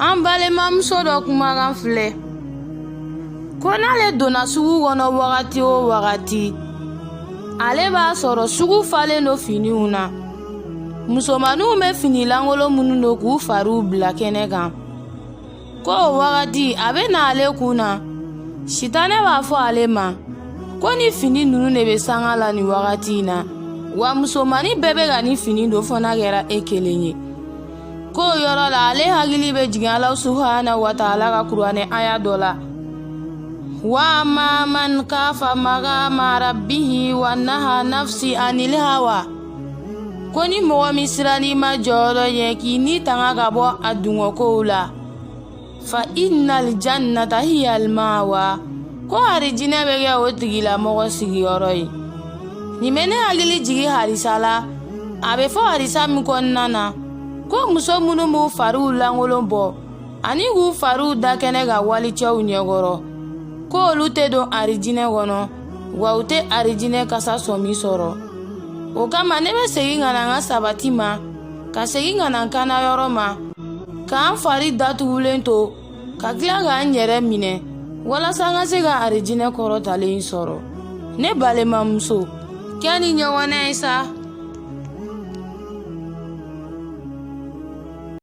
An balimamuso dɔ kumakan filɛ ko n'ale donna sugu kɔnɔ wagati o wagati, ale b'a sɔrɔ sugu falen don finiw na. Musomaninw bɛ fini lankolon minnu don k'u fariw bila kɛnɛ kan, ko o wagati a bɛ na ale kun na, sitanɛ b'a fɔ ale ma ko ni fini ninnu de bɛ sanga la nin wagati in na, wa musomanin bɛɛ bɛ ka nin fini don fo n'a kɛra e kelen ye. K'o yɔrɔ la, ale hakili bɛ jigin Ala subahana wa taala ka kuranɛ aya dɔ la: wa amma man kafa magama rabbihi wa naha nafsi anil hawa. Ko ni mɔgɔ min sirann'i ma jɔyɔrɔ ɲɛ k'i ni tanga ka bɔ a dungɔkow la, fa innal jannata hiyal mawa, ko arijinɛ bɛ kɛ o tigilamɔgɔ sigiyɔrɔ ye. Nin bɛ ne hakili jigin harisa la, a bɛ fɔ harisa min kɔnɔna na ko muso minnu b'u fariw lankolon bɔ ani k'u fariw da kɛnɛ kan walicɛw ɲɛkɔrɔ, ko olu tɛ don arijinɛ kɔnɔ, wa u tɛ arijinɛ kasa sɔmi sɔrɔ. O kama ne bɛ segin ka na n ka sabati ma, ka segin ka na n kana yɔrɔ ma, k'an fari datugulen to, ka tila k'an yɛrɛ minɛ walasa n ka se ka arijinɛ kɔrɔtalen sɔrɔ. Ne balimamuso, kɛ ni ɲɔgɔnna ye sa.